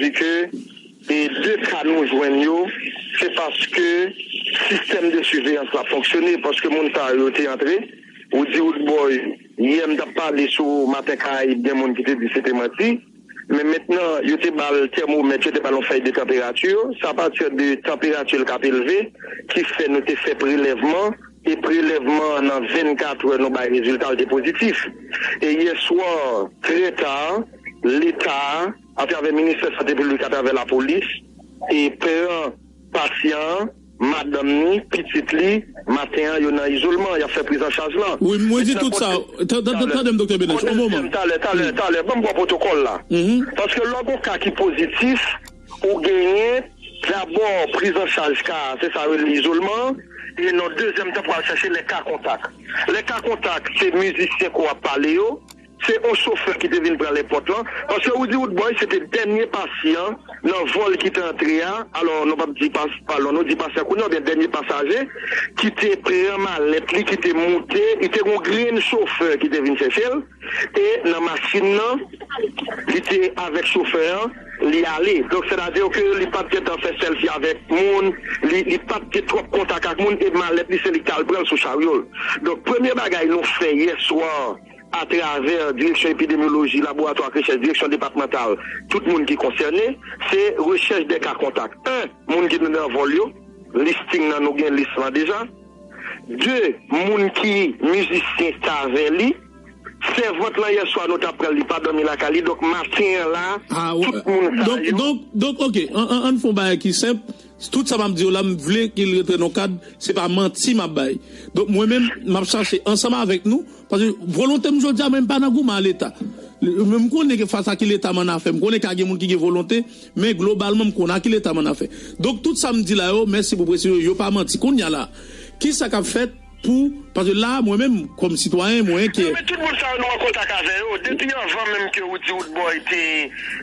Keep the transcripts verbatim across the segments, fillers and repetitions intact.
Di ke e de ka nou jwenn yo, se paske sistèm de siveyans la fonksyone, paske moun sa yo te antre, ou di Woodboy, yè m t ap pale sou Maten Karayib, gen moun ki te di se te manti, men mentnan yo te ba l tèmomèt, yo te ba l yon fèy de tanperati, se apati de tanperati l k ap elve ki fè nou te fè prelèvman, e prelèvman an nan vennkat è nou bay rezilta l te pozitif. E yè swa, trè ta, Leta a, atravè Ministè Sante Piblik, atravè Lapolis, e pran pasyan an, madanm ni, pitit li, maten an, yo nan izolman, y ap fè priz an chaj lan. Wi, mwen di tout sa. Tande m, Doktè Benèch, yon moman. Talè, talè, talè, ban m pran pwotokòl la. Paske lè w gen yon ka ki pozitif, ou genyen dabò priz an chaj ka a, se sa yo rele izolman an, e nan dezyèm tan pou al chèche lè ka kontak. Lè ka kontak, se mizisyen ke w ap pale yo, se yon chofè ki te vin pran lèpòt lan, paske Woody Woodboy se te dènye pasyan nan vòl ki te antre a, alò nou p ap di pas, alò nou di pasyan kounye a, oubyen dènye pasaje ki te pran malèt li, ki te moute, li te gen yon grenn chofè ki te vin chèche l, e nan machin nan, li te avèk chofè an, li ale. Donk, sètadi ke li pa t gentan fè sèlfi avèk moun, li, li pa t gen twòp kontak ak moun, e malèt li, se li k t al pran l sou charyo l. Donk, premye bagay nou fè yè swa, atravè Direksyon Epidemyoloji, Laboratwa Rechèch, Direksyon Depatmantal, tout moun ki konsène, se rechèch de ka kontak. En, moun ki te nan vòl yo, listing nan nou gen lis lan deja. De, moun ki mizisyen ki t avè li. Sèvant lan yè swa nou t ap pran l, li pa dòmi lakay li. Donk maten an la, tout moun sa yo. Donk, donk, ok, ann fè yon bagay ki senp. Tout sa m ap di yo la, m vle ke l rete nan kad, se pa manti m ap bay. Donk mwen menm, m ap chache ansanm avèk nou, paske volonte m jodi a, men m pa nan goumen a Leta. M konnen ke fas a ki Leta m annafè, m konnen ka gen moun ki gen volonte, men globalman m konnen a ki Leta m annafè. Donk tout sa m di la yo, mèsi pou presizyon, yo pa manti. Kounye a la, kisa k ap fèt pou, paske la, mwen menm, kòm sitwayen, mwen enkyè. Men tout moun sa yo nou an kontak avè yo, depi anvan menm ke Woody Woodboy te,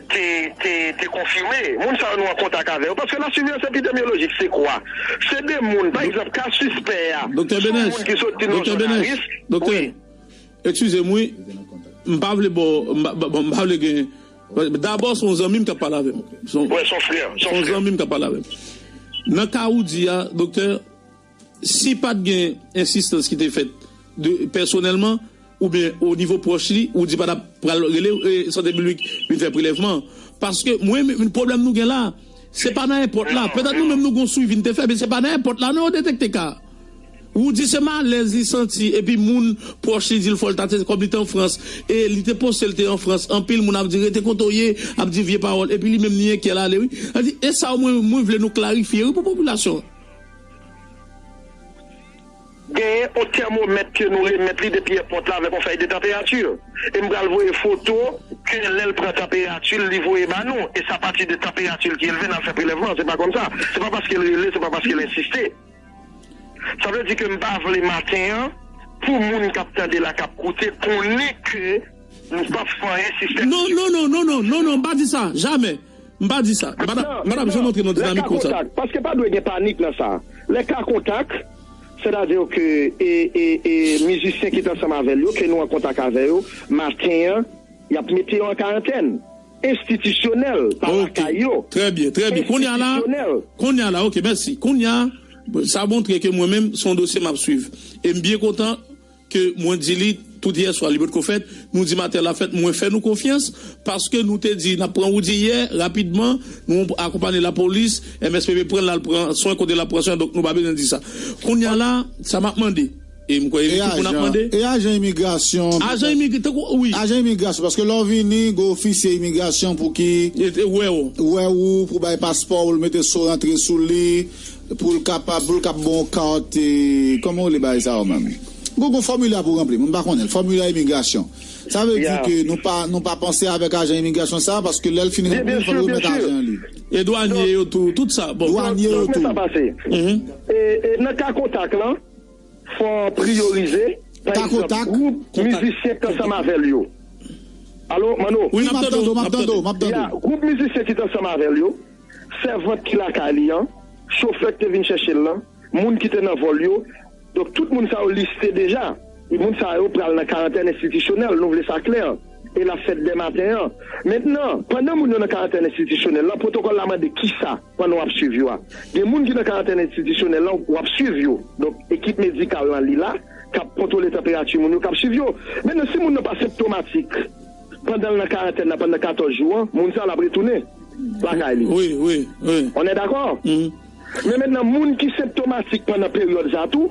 te, te, te konfime. Moun sa yo nou an kontak avè yo, paske la surveillance épidémiologique, se kwa? Se de moun, pa egzanp, ka sispè a, se yon moun ki soti nan zòn a risk. Doktè Benèch, doktè, eskize m, wi. M pa vle bò, m pa, bon, m pa vle gen, dabò, se yon zanmi m k ap pale avè m. Se yon zanmi m k ap pale avè m. Nan ka ou di a, doktè, si pa t gen ensistans ki te fèt de, pèsonèlman, oubyen o nivo pwòch li, ou di pa t ap pral rele, e, sante piblik vin fè prelèvman. Paske mwen, men pwoblèm nou gen la, se pa nan èpòt la. Petèt nou menm nou gon swivi n te fè, men se pa nan èpòt la non yo detekte ka. Ou di se malèz li santi, epi moun pwòch li di l fò l ta te, kòm li te an Frans, e li te poste l te an Frans, anpil moun ap di rete kote w ye, ap di vye pawòl, epi li menm li enkyè l ale, wi. Sa di, e sa mwen, mwen vle nou klarifye, wi, pou popilasyon an. Genyen yon tèmomèt ke nou remèt li depi èpòt la avèk yon fèy de tanperati. E m pral voye foto ke lè l pran tanperati l, li voye ba nou. E se apati de tanperati l ki elve n al fè prelèvman. Se pa kòmsa. Se pa paske l rele, se pa paske l ensiste. Sa vle di ke m pa vle maten an, pou moun k ap tande la, k ap koute, konnen ke nou p ap fè anyen si se... Non, non, non, non, non, non, non, m pa di sa, jamè. M pa di sa. M pa t ap, m pa t ap janm antre nan dinamik konsa. Paske pa dwe gen panik nan sa. Lè ka kontak, sètadi ke e, e, e mizisyen ki t ansanm avè l yo, ke nou an kontak avè yo, maten an, y ap mete yo an karantèn enstitisyonèl pa lakay yo. Trè byen, trè byen. Kounye a la, kounye a la, ok, mèsi. Kounye a, sa montre ke mwen menm, se yon dosye m ap swiv. E m byen kontan ke mwen di li tout yè swa, li potko fèt, nou di maten l ap fèt, mwen fè nou konfyans, paske nou te di n ap pran Woody yè, rapidman, nou akonpanye lapolis, M S P P pran l al pran swen kote l ap pran swen, donk nou pa bezwen di sa. Kounye a la, sa m ap mande, e m kwè e tout moun ap mande. E ajan imigrasyon, ajan imigrasyon, tankou, wi. Ajan imigrasyon, paske lè w vini, gen ofisye imigrasyon pou ki wè w, pou bay paspò, pou l mete sou rantre sou li, pou l kapab, pou l kab bon kat, e, kòman w rele bagay sa yo menm? Gon, gon fòmilè pou ranpli, mwen pa konnen, fòmilè imigrasyon. Sa vle di ke nou pa, nou pa panse avèk ajan imigrasyon sa, paske lè l fin ranpli, fò l remèt ajan li. E dwanye yo tou, tout sa. Bon. Dwanye yo tou. Donk, men sa pase. E, e, nan ka kontak lan, fò priyorize, pa egzanp, gwoup mizisyen k t ansanm avè l yo. Alo, Manno? Wi, m ap tande w, m ap tande w, m ap tande w. Ya, gwoup mizisyen ki t ansanm avè l yo, sèvant ki lakay li an, chofè ki te vin chèche l lan, moun ki te nan vòl yo. Donk, tout moun sa yo liste deja. E moun sa yo pral nan karantèn enstitisyonèl, nou vle sa klè. e l ap fèt dè maten an. Mentnan, pandan moun yo nan karantèn enstitisyonèl la, pwotokòl la mande kisa pandan w ap swiv yo a. Gen moun ki nan karantèn enstitisyonèl la, w ap swiv yo. Donk, ekip medikal lan li la, k ap kontwole tanperati moun yo, k ap swiv yo. Mentnan, si moun nan pa senptomatik, pandan l nan karantèn nan, pandan katòz jou an, moun sa l ap retounen lakay li. Wi, wi, wi. On est d'accord? Men mentnan, moun ki senptomatik pandan peryòd sa tou,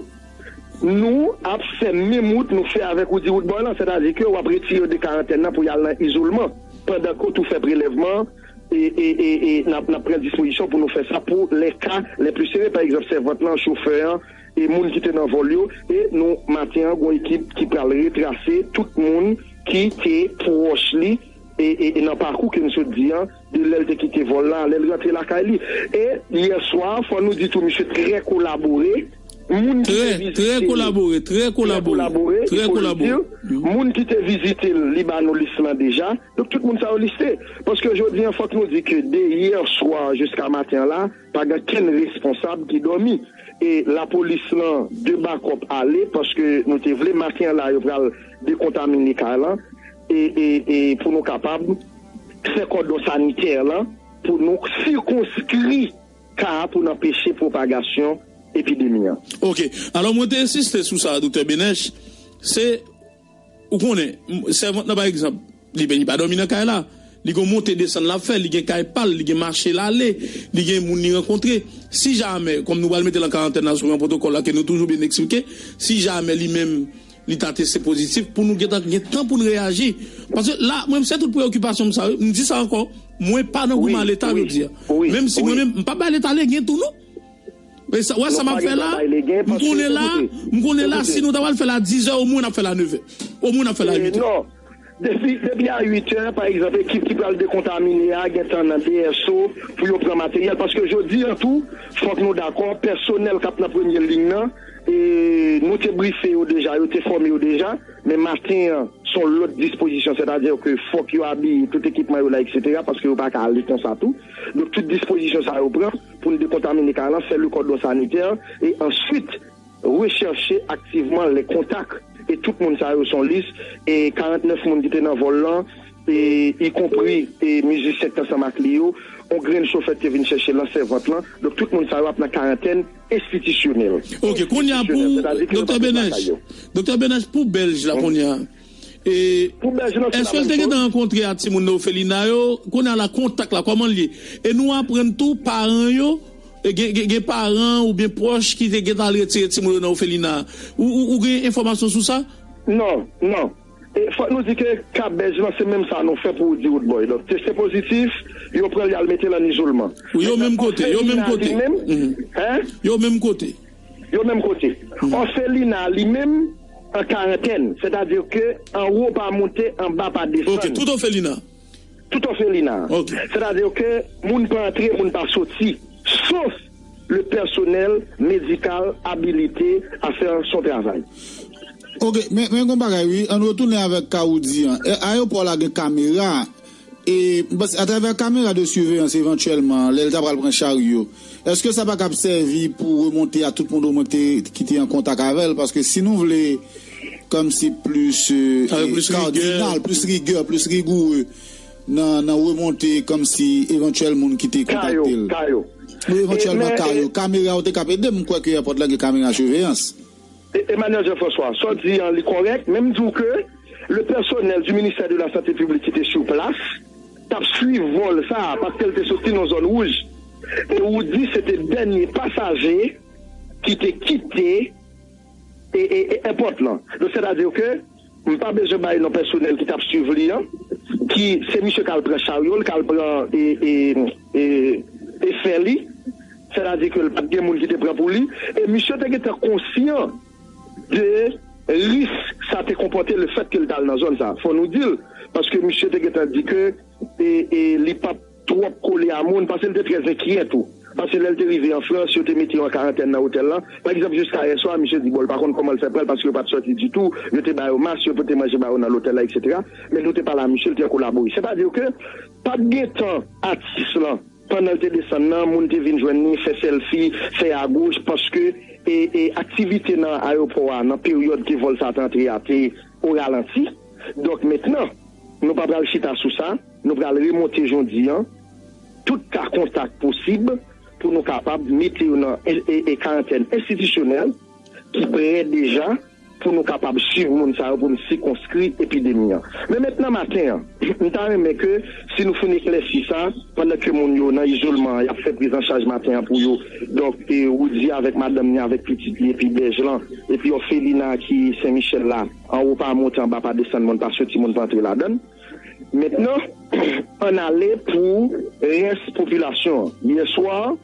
nou ap fè menm wout nou fè avèk Woody Woodboy lan, sètadi ke w ap retire yo de karantèn nan pou y al nan izolman, pandan ke w tou fè prelèvman, e, e, e, e n ap, n ap pran dispozisyon pou nou fè sa pou les cas les plus sérieux, pa egzanp, sèvant lan, chofè an, e moun ki te nan vòl yo, e nou, maten an, gon ekip ki pral retrase tout moun ki te pwòch li, e, e, e nan pakou ke m sot di an, de lè l te kite vòl la, lè l rantre lakay li. E yè swa, fò nou di tou, misye trè kolabore. Moun ki te Trè, vizite trè l, kolabore, trè trè kolabore, kolabore, trè il faut le kolabore. dire. Moun ki te vizite l, li ba nou lis lan deja. Donk, tout moun sa yo liste. Paske jodi an, fòk nou di ke de yè swa jiska maten an la, pa gen kenn responsab ki dòmi. E lapolis lan, de bakòp ale, paske nou te vle maten an la, yo pral dekontamine kay lan. E, e, e pou nou kapab fè kòdon sanitè lan, pou nou sikonskri ka a, pou n anpeche pwopagasyon epidemi an. Ok. Alò, mwen te ensiste sou sa, Doktè Benèch. Se, ou konnen, m- sèvant nan, pa egzanp, li, li pa dòmi nan kay la. Li gen monte desann l ap fè, li gen kay pa l, li gen mache l ale, li gen moun li rankontre. Si jamè, kòm nou pral mete l an karantèn nan sou yon pwotokòl la ke nou toujou byen eksplike, si jamè li menm li ta teste pozitif, pou nou gentan gen tan pou n reyaji. Paske la, mwen, se tout preyokipasyon m sa, wi. M di sa ankò, mwen pa nan goumè a Leta, jodi a. Menm si mwen menm, m pa bay Leta legen tou, non. E sa, wè sa m ap fè la, m konnen la, m konnen la, si nou ta pral fè l a dizè, omwen n ap fè l a nevè. Omwen n ap fè l a uitè. Non. Depi, depi a uitè, pa egzanp, ekip ki pral dekontamine a gentan nan D S O pou yo pran materyèl. Paske jodi an tou, fòk nou dakò, pèsonèl k ap nan premye liy nan, e nou te brife yo deja, yo te fòme yo deja, men maten an, se yon lòt dispozisyon, sètadi ke fòk yo abiye tout ekipman yo la, etsetera, paske yo pa ka ale konsa tou. Donk, tout dispozisyon sa yo pran pou n dekontamine kay lan, fè le kòdon sanitè, e answit, rechèche aktivman les contacts. E tout moun sa yo se yon lis, e karantnèf moun ki te nan vòl lan, e ikonpri e mizisyen k te ansanm ak li yo, yon grenn chofè ki te vin chèche l nan sèvant lan. Donk, tout moun sa yo ap nan karantèn enstitisyonèl. Ok, kounye a pou Doktè Benèch, Doktè Benèch, pou Bèlj la kounye a, e Pou Bèlj lan, se èske l te gentan rankontre ak timoun nan òfelina yo? Kounye a la, kontak la, kòman l ye? E nou aprann tou, paran yo, e gen, gen, gen paran oubyen pwòch ki te gentan al retire timoun yo nan òfelina. Ou, ou, ou gen enfòmasyon sou sa? Non, non. E fòk nou di ke ka Bèlj lan, se menm sa nou fè pou Woody Woodboy. Donk, teste pozitif, yo pran l, y al mete l an izolman. Wi, yo menm kote, yo menm kote. Hein? Yo menm kote. Yo menm kote. Òfelina li menm an karantèn, sètadi ke anwo pa moute, anba pa desann. Ok, tout òfelina. Tout òfelina. Ok. Sètadi ke moun pa antre, moun pa soti, sof le pèsonèl medikal abilite a fè son travay. Ok, men, men gon bagay, wi, ann retounen avèk ka Woody an. E, ayewopò la gen kamera. E, m panse, atravè kamera de siveyans, evantyèlman, lè l ta pral pran charyo, èske sa pa kab sèvi pou remonte a tout moun omwen ki te, ki te an kontak avè l? Paske si nou vle, kòmsi plis, e, Avèk plis kardinal, rigè. Plis rigè, plis rigoure nan, nan remonte, kòmsi evantyèl moun ki te Ka yo, kontakte l. Ka yo. Wi, evantyèlman, men, ka yo. Kamera yo te kab ede m, m kwè ke èpòt la gen kamera siveyans. E- Emmanuel Jean-François, sa w di an, li kòrèk, men m di w ke le personnel du ministère de la Santé Publique ki te sur place t ap swiv vòl sa a, paske l te soti nan zòn wouj. E Woody se te dènye pasaje ki te kite e, e, e, èpòt lan. Donk, sètadi ke m pa bezwen bay non pèsonèl ki t ap swiv li an, ki se misye k al pran charyo l, k al pran e, e, e, e fè li. Sètadi ke l pa t gen moun ki te pran pou li. E misye te gentan konsyan de risk sa te konpòte lefètke l t al nan zòn sa. Fò nou di l, paske misye te gentan di ke e, e li p ap twòp kole a moun, paske l te trè enkyè tou. Paske lè l te rive an Frans, yo te mete yo an karantèn nan otèl lan. Pa egzanp, jiska yè swa, misye di, bon, l pa konn kòman l fè pran l, paske yo pa t sòti ditou, yo te ba yo mas, yo pote manje ba yo nan lotèl la, etsetera. Men nou te pale a misye, l te kolabore. Sètadi ke pa t gen tan atis lan, pandan l te desann nan, moun te vin jwenn li, fè sèlfi, fè agoch, paske e, e aktivite nan ayewopò a, nan peryòd ke vòl sa te antre a, te o ralanti. Donk, mentnan, Nou pa pral chita sou sa, nou pral remonte jodi an, tout ka kontak posib pou nou kapab mete yo nan e, e, e karantèn enstitisyonèl ki prè deja pou nou kapab swiv moun sa yo pou n sikonskri epidemi an. Men mentnan maten an, m ta renmen ke si nou fin eklèsi sa, pandan ke moun yo nan izolman an, y ap fè prizanchaj maten an pou yo. Donk, e, Woody avèk madanm ni, avèk pitit li, epi Dèj lan, epi òfelina ki Sen Michèl la, anwo pa monte, anba pa desann, moun pa soti, moun pa antre ladan l. Mentnan, ann ale pou rès popilasyon an. Yè swa,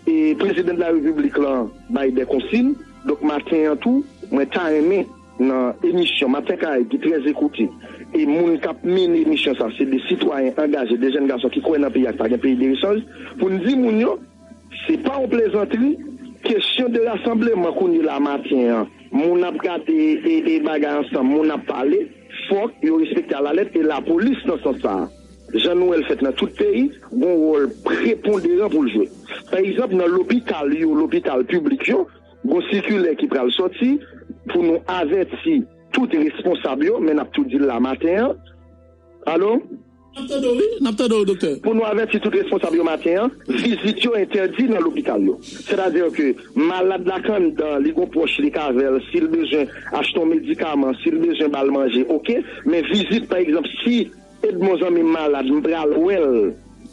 e, prezidan de la repiblik lan bay de konsign. Donk, maten an tou, mwen ta renmen nan emisyon Maten Karayib ki trè ekoute, e moun k ap mennen emisyon sa, se de sitwayen angaje, de jèn gason ki kwè nan peyi a, ki pa gen peyi de rechanj, pou n di moun yo, se pa yon plezantri. Kesyon de rasanbleman kounye la maten an, moun ap gade e, e bagay ansanm, moun ap pale, fòk yo respekte alalèt e lapolis nan sans sa a. Jan nou wè l fèt nan tout peyi, gon wòl preponderan pou l jwe. Pa egzanp, nan lopital yo, lopital piblik yo, gon sikilè ki pral sòti pou nou avèti tout responsab yo, men n ap tou di l la maten an. Alo? N ap tande w, wi, n ap tande w, doktè. Pou nou avèti tout responsab yo maten an, vizit yo entèdi nan lopital yo. Sètadi ke malad la k anndan, li gon pwòch li k avè l, si l bezwen achte yon medikaman, si l bezwen ba l manje, oke. Men vizit, pa egzanp, si Edmond zanmi m malad, m pral wè l.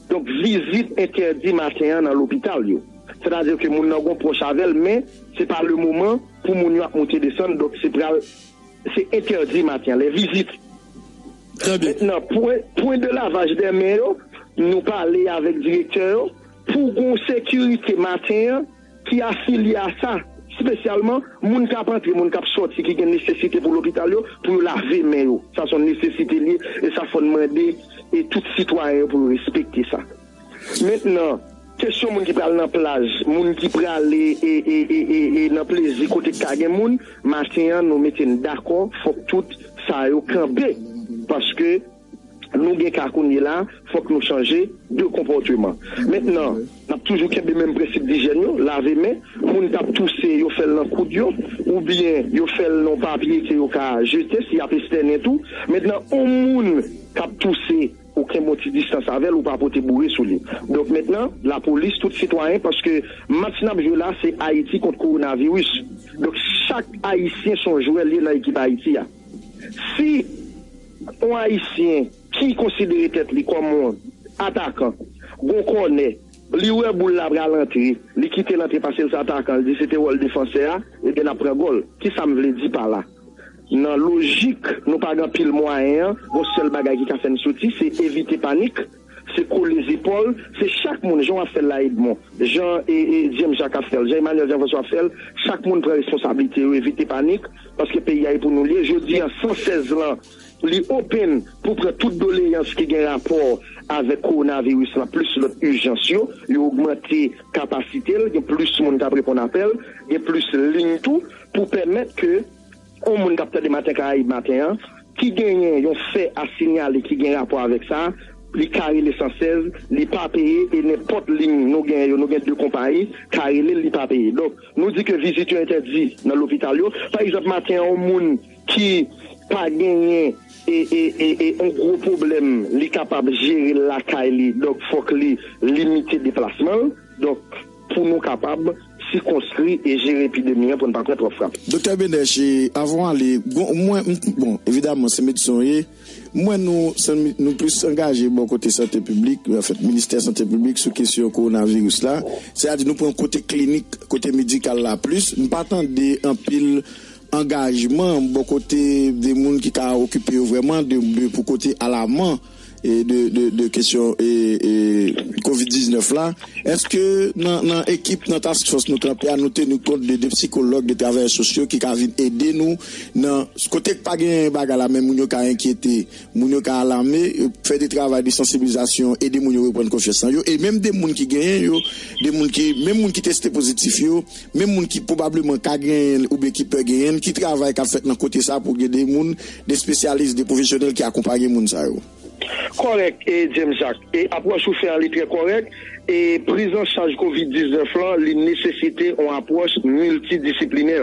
Donk, vizit entèdi maten an nan lopital yo. Sètadi ke moun nan gon pwòch avè l, men se pa le moman pou moun yo ap monte desann, donk se pral, se entèdi maten an, les visites. Très bien. Mentnan, pwen, pwen de lavaj dè men yo, nou pale avèk direktè yo pou gon sekirite maten an ki afilye a sa. Espesyalman, moun k ap antre, moun k ap sòti, ki gen nesesite pou lopital yo, pou yo lave men yo. Sa se yon nesesite li ye, e sa fò n mande e tout sitwayen yo pou yo respekte sa. Mentnan, kesyon moun ki pral nan plaj, moun ki prale e, e, e, e, e nan plezi kote k ka gen moun, maten an, nou mete n dakò, fòk tout sa yo kanpe. Paske nou gen ka kounye la, fòk nou chanje de konpòteman. Mentnan, n ap toujou kenbe menm prensip dijèn yo, lave men, moun k ap touse, yo fè l nan koud yo, oubyen yo fè l nan papye ke yo ka jete si y ap estènen tou. Mentnan, yon moun k ap touse, ou kenbe yon ti distans avè l, ou pa pote boure sou li. Donk mentnan, lapolis, tout sitwayen, paske match n ap jwe la, se Ayiti kont kowonaviris. Donk chak Ayisyen se yon jwè l ye nan ekip Ayiti a. Si yon Ayisyen ki konsidere tèt li kòm yon atakan, gon kònè, li wè boul la pral antre, li kite l antre paske l se atakan, li di se te wòl defansè a, ebyen n ap pran gòl. Kisa m vle di pa la? Nan lojik, nou pa gen anpil mwayen an, gon sèl bagay ki ka fè n soti, se evite panik, se kole zepòl, se chak moun, jan w ap fè l la, Edmond, jan e, e, James Jacques ap fè l, jan Emmanuel Jean François ap fè l, chak moun pran responsablite yo, evite panik, paske peyi a e pou nou l ye. Jodi a, san sèz lan, li open pou pran tout doleyans ki gen rapò avèk kowonaviris lan, plis lòt ijans yo. Yo ogmante kapasite l, gen plis moun k ap reponn apèl, gen plis liy tou, pou pèmèt ke yon moun k ap tande Maten Karayib maten an, ki genyen yon fè a siyale ki gen rapò avèk sa, li ka rele san sèz, li pa peye, e nenpòt liy nou genyen yo, nou gen de konpayi, ka rele l, li pa peye. Donk, nou di ke vizit yo entèdi nan lopital yo. Pa egzanp, maten an, yon moun ki pa genyen e, e, e, e, yon gwo pwoblèm, li kapab jere l lakay li, donk fòk li limite deplasman l. Donk, pou nou kapab sikonskri e jere epidemi an pou n pa pran twòp frap. Doktè Benech, avan w ale, bon, mwen, m, bon, evidaman, se medsen w ye. M wè nou, se, nou plis angaje bò kote sante piblik, anfèt, ministè sante piblik sou kesyon kowonaviris la. Sètadi nou pran kote klinik, kote medikal la plis. M pa tande anpil angajman bò kote de moun ki ka okipe yo vrèman, de, de pou kote alaman e de, de, de kesyon e, e kovid diznèf la. Èske nan, nan ekip, nan task force nou kanpe a, nou teni kont de, de sikològ, de travayè sosyo ki ka vin ede nou nan kote k pa gen bagay la, men moun yo ka enkyete, moun yo ka alame, fè de travay de sansibilizasyon, ede moun yo reprann konfyans nan yo, e menm de moun ki genyen yo, de moun ki, menm moun ki teste pozitif yo, menm moun ki pwobableman ka genyen l oubyen ki pè genyen l, ki travay k ap fèt nan kote sa pou gen de moun, de espesyalis, de pwofesyonèl ki akonpaye moun sa yo? Kòrèk, e James Jacques. E apwòch ou fè an, li trè kòrèk. E priz an chaj kovid diznèf lan, li nesesite yon apwòch miltidisiplinè.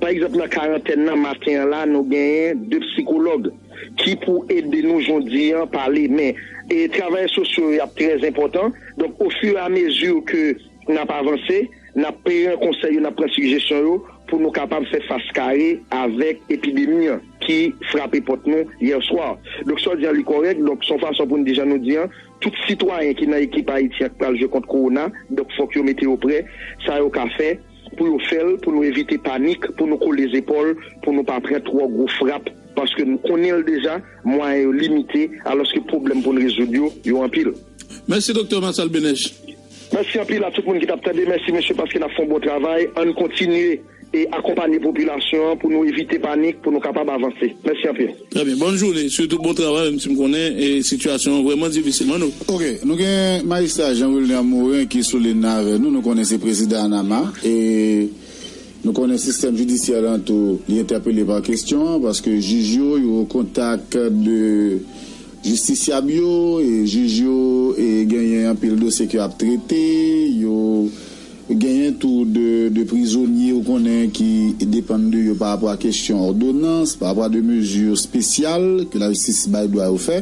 Pa egzanp, nan karantèn nan, maten an la, nou genyen de sikològ. ki pou ede nou jodi an pale. Men e travayè sosyo yo ap trè enpòtan. Donk, ofiramezi ke n ap avanse, n ap pran konsèy yo, n ap pran sijesyon yo pou nou kapab fè fas kare avèk epidemi an ki frape pòt nou yè swa. Donk, sa w di an li kòrèk. Donk, se yon fason pou n di, jan nou di an, tout sitwayen ki nan ekip Ayiti an k pral jwe kont kowona, donk, fòk yo mete yo prè. Sa yo ka fè, pou yo fè l, pou nou evite panik, pou nou kole zepòl, pou nou pa pran twò gwo frap, paske nou konnen l deja, mwayen yo limite, alòske pwoblèm pou n rezoud yo, yo anpil. Mèsi, Doktè Marcel Benech. Mèsi anpil a tout moun ki t ap tande. Mèsi, mesye, paske n ap fè yon bon travay. Ann kontinye e akonpanye popilasyon an pou nou evite panik, pou nou kapab avanse. Mèsi anpil. Trè byen. Bòn jounen, sitou bon travay, menm si m konnen e sitiyasyon an vrèman difisil. Manno. Ok, nou gen Majistra Jean Wilner Morin ki sou liy nan avè nou. Nou konnen se prezidan ANAMA. E nou konnen sistèm jidisyè lan tou, li entèpele pa kesyon an, paske jij yo, yo o kontak de jistisyab yo, e jij yo e genyen anpil dosye ke y ap trete, yo genyen tou de, de prizonye ou konnen ki depann de yo pa rapò a kesyon òdonans, pa rapò a de mezi espesyal ke lajistis bay dwa yo fè.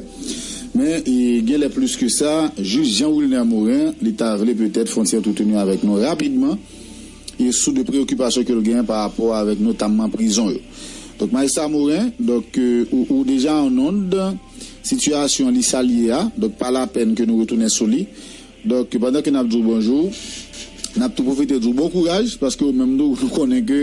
Men e gen lè plis ke sa, jij Jean Wilner Morin, li ta vle petèt fè yon ti antreteni avèk nou rapidman e sou de preyokipasyon ke l genyen pa rapò avèk notamman prizon yo. Donk, Majistra Morin, donk, e, ou, ou deja an nond, sitiyasyon li sa l ye a, donk, pa lapèn ke nou retounen sou li. Donk, pandan ke n ap di w bonjou, n ap tou pwofite di w bon kouraj, paske ou menm tou, nou konnen ke,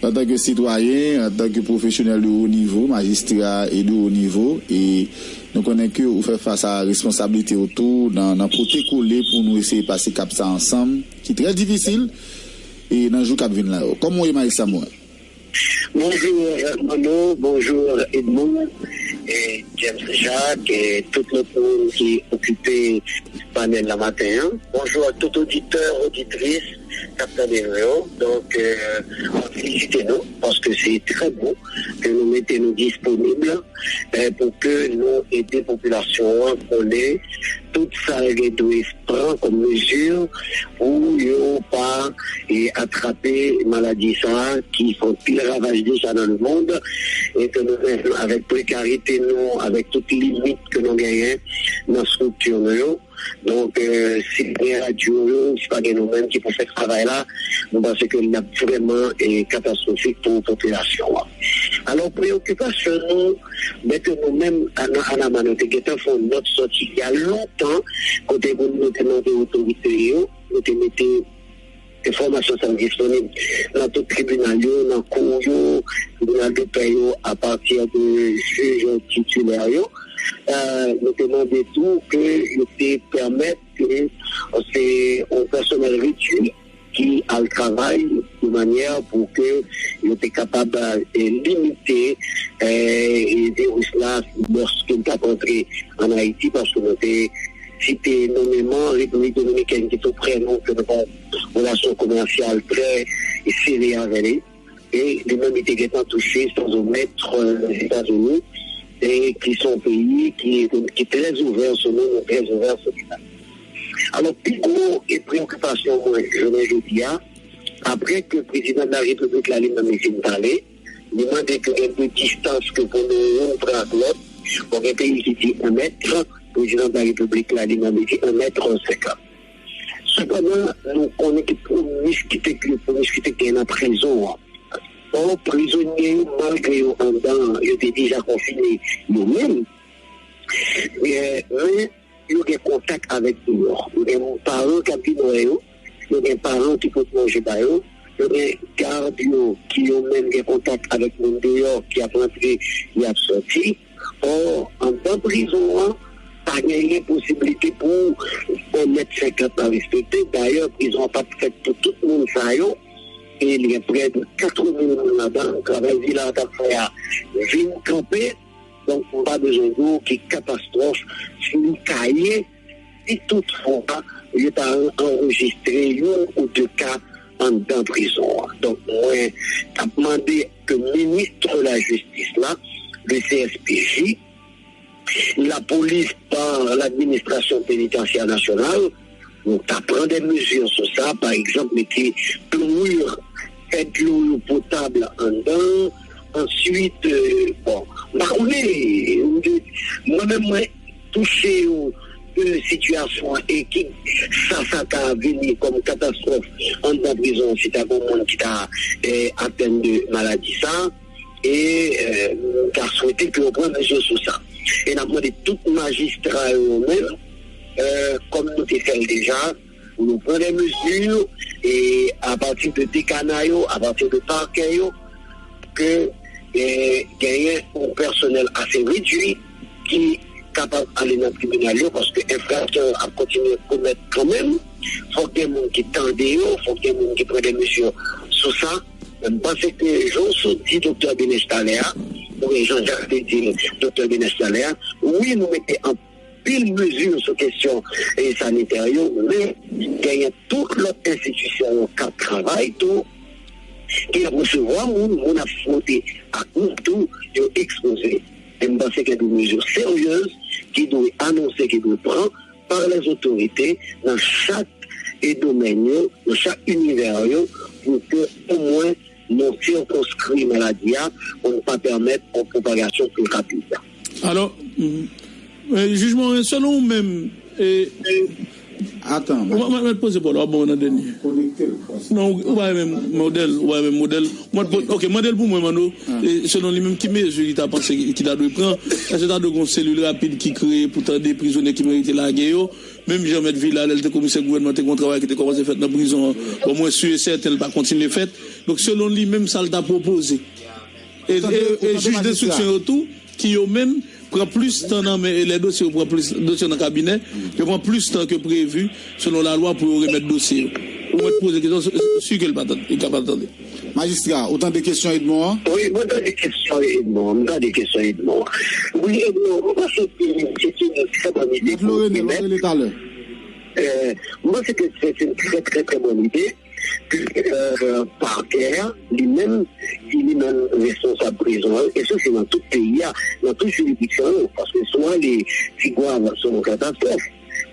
antanke sitwayen, antanke pwofesyonèl de wo nivo, majistra e de wo nivo, e nou konnen ke ou fè fas a responsablite w tou nan, nan pote kole pou nou eseye pase kap sa ansanm, ki trè difisil, e nan jou k ap vin la yo. Kòman w ye, Majistra Morin? Bonjou, Manno. Bonjou, Edmond, e James Jacques, e tout lòt moun ki okipe panèl la maten an. Bonjou a tout oditè, oditris k ap tande nou yo. Donk, e, mwen felisite nou, paske se trè bon ke nou mete nou disponib, e, pou ke nou ede popilasyon an konnen tout sa yo dwe pran kòm mezi pou yo pa, e, atrape maladi sa a ki fè anpil ravaj deja nan lemonn, e ke nou menm, avèk prekarite nou, avèk tout limit ke nou genyen nan estrikti nou yo, donk, e, si pa gen radyo yo, si pa gen nou menm ki pou fè travay la, mwen panse ke l ap vrèman, e, katastwofik pou popilasyon an. Alò, preyokipasyon nou, men ke nou menm, a, nan ANAMA, nou te gentan fè yon nòt sòti il y a lontan, kote pou nou te mande otorite yo, nou te mete enfòmasyon sa yo disponib nan tout tribinal yo, nan kou yo, tribinal de pè yo, apati de jij titilè yo. E, nou te mande tou ke yo te pèmèt ke se yon pèsonèl redui ki al travay de manyè pou ke yo te kapab, e, limite, e, e, viris la lòske l t ap antre ann Ayiti, paske nou te site nonmeman Repiblik Dominikèn ki tou prè nou, ke nou gen yon relasyon komèsyal trè sere avè li. E li menm, li te gentan touche sanzomèt, e, Lèzetazini, e ki se yon peyi ki, ki trè ouvè sou nou, nou trè ouvè sou li. Alò, pi gwo e preyokipasyon mwen jounen jodi a, apre ke prezidan de la repiblik la li menm li fin pale, li mande ke gen de distans ke pou nou youn pran ak lòt. Bon, gen peyi ki di en mèt, prezidan de la repiblik la li menm li di en mèt senkant. Sepandan, nou konnen ki pwomiskite, ki pwomiskite ki gen nan prizon an. Ò, prizonye yo, malgre yo anndan, yo te deja konfine yo menm, e, men yo gen kontak avèk deyò. Yo gen paran k ap vin wè yo, yo gen paran ki pote manje ba yo, yo gen gad yo ki yo menm gen kontak avèk moun deyò ki ap rantre, y ap sòti. Ò, anndan prizon an, pa genyen posiblite pou en mèt senkant la respekte. Dayè, prizon an pa t fèt pou tout moun sa yo. E li gen prè de katrevin moun ladan l. Travay vila an t ap fè a vin kanpe. Donk, m pa bezwen di w ki katastwòf si li ka ye, si toutfwa yo ta anrejistre youn ou de ka anndan prizon an. Donk, mwen t ap mande ke minis lajistis la, le C S P J, lapolis pa ladministrasyon penitansyè nasyonal, nou ta pran de mezi sou sa, pa egzanp, mete klowir, fè dlo yo potab anndan, answit, e, bon, M pa konnen, mwen menm mwen touche yon sitiyasyon e ki sa sa ka vini kòm katastwòf anndan prizon an si ta gen yon moun ki ta atèn de maladi sa. E m ta swete ke yo pran mezi sou sa. E n ap mande tout majistra yo menm, kòm nou te fè l deja, pou yo pran de mezi e apati de dekana yo, apati de pakè yo, ke genyen yon pèsonèl ase redui ki kapab ale nan tribinal yo, paske enfraksyon yo ap kontinye komèt kanmenm. Fòk gen moun ki tande yo, fòk gen moun ki pran de mezi sou sa. M panse ke jan w sot di Doktè Benes talè a, oubyen Jean Jacques te di l Doktè Benes talè a, wi, nou mete anpil mezi sou kesyon sanitè yo, men genyen tout lòt enstitisyon yo k ap travay tou, ki ap resevwa moun, moun ap fwote ak moun tou, yo ekspoze. E m panse gen de mezi serye ki dwe anonse, ki dwe pran pa lèzotorite nan chak domèn yo, nan chak inivè yo, pou ke omwen nou sikonskri maladi a, pou n pa pèmèt yon pwopagasyon pi rapid. Alò, jij Morin, selon ou menm, e, Atan. Mwen mèt poze pa w la, w ap ban mwen nan dènye. Non, ou pa renmen modèl, ou pa renmen modèl. Mwen, ok, mande l pou mwen, Manno. Selon li menm, ki mezi li ta panse ki ta dwe pran? Èske ta dwe gen yon selil rapid ki kreye pou tande prizonye ki merite lage yo? Menm jan Mèt Vila, lè l te komisè gouvènman, te gen yon travay ki te kòmanse fèt nan prizon an. Bon, mwen si e sèten l pa kontinye fèt. Donk, selon li menm, sa l ta pwopoze. E jij denstriksyon yo tou, ki yo menm pran plis tan nan men, e lè dosye yo pran plis, dosye yo nan kabinè, yo pran plis tan ke previ selon lalwa pou yo remèt dosye yo. Ou mèt poze kesyon, si ke l pa tande, li ka pa tande. Majistra, ou tande kesyon Edmond an? Wi, mwen tande kesyon Edmond, m tande kesyon Edmond. Wi, Edmond, mwen panse ke se te yon trè bòn ide pou remèt. Mwen panse ke se te yon trè, trè, trè bòn ide. Pakè a li menm ki li menm responsab prizon an, e sa se nan tout peyi a, nan tout jiridiksyon yo, paske si w ale Tigwav se yon katastwòf,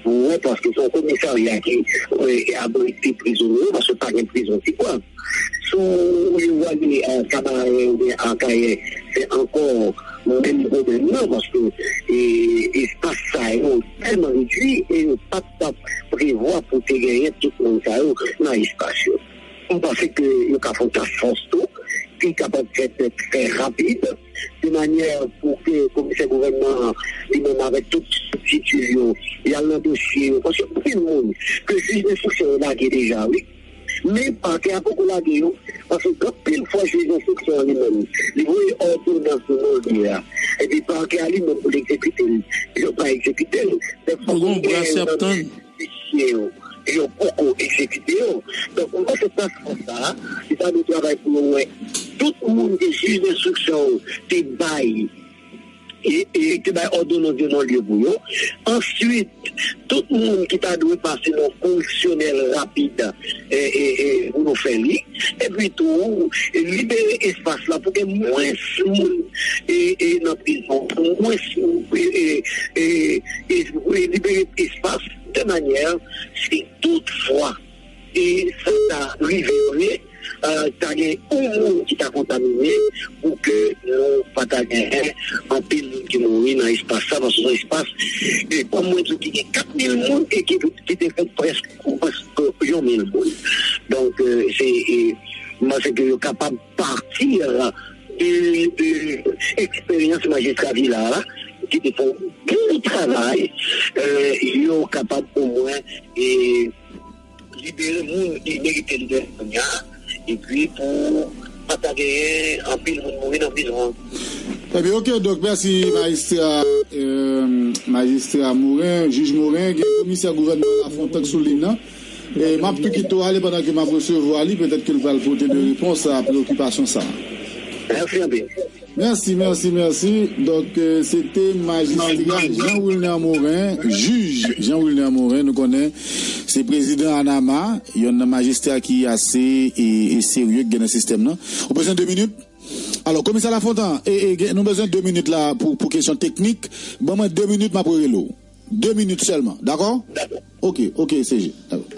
ou wè, paske se yon komisarya ki abrite prizonye yo, paske pa gen prizon Tigwav. Si w ale Kabarè oubyen Akayè, se ankò menm pwoblèm nan, paske espas sa yo tèlman redui e yo pa t ap prevwa pou te genyen tout moun sa yo nan espas yo. M panse ke yo ka fè yon task force tou ki kapab fè tèt trè rapid, de manyè pou ke komisè gouvènman an li menm avèk tout strikti yo, y al nan dosye yo, paske anpil moun ke jij denstriksyon yo lage deja wi. Men pakè a poko lage yo, paske gen anpil fwa jij enstriksyon an li menm, li voye òdonans nan non li a, epi pakè a li menm pou l egzekite l, yo pa egzekite l. Dèfwa gen nan dosye yo, yo poko egzekite yo. Donk, mwen panse task force sa a, li ta dwe travay pou yo wè tout moun ke jij enstriksyon yo te bay e, e te bay òdonans de non lye pou yo. Answit, tout moun ki ta dwe pase nan koreksyonèl rapid e, e, e, pou yo fè li. Epi tou, e, libere espas la pou gen mwens moun e, e, nan prizon, pou mwens moun e, e, e, e, e libere espas de manyè si toutfwa e sa ta rive vre, ta gen yon moun ki ta kontamine pou ke nou pa ta genyen anpil moun ki mouri nan espas sa, paske se yon espas, e kòm mwen di w, ki gen kat mil moun e ki, ki te fèt prèske, prèske yon mil moun. Donk, se, m panse ke yo kapab pati de, de eksperyans majistra Vila a, ki te fè yon bon travay, yo kapab omwen, e, libere moun ki merite libere kounye a, epi pou pa ta genyen anpil moun mouri nan prizon an. Ebyen, oke, donk, mèsi, majistra, majistra Morin, jij Morin, gen komisè gouvènman Lafontan k sou liy nan. E m ap tou kite w ale pandan ke m ap resevwa li, petèt ke l pral pote de repons a preyokipasyon sa a. Mèsi anpil. Mèsi, mèsi, mèsi. Donk, se te majistra Jean Wilner Morin, jij Jean Wilner Morin, nou konnen se prezidan ANAMA, yonn nan majistra ki ase e, e serye ki gen nan sistèm nan. Ou bezwen de minit? Alò, komisè Lafontan, e, e, gen- nou bezwen de minit la pou, pou kesyon teknik. Ban mwen de minit, m ap rele w. De minit sèlman, dakò? Oke, oke, C G. Dakò.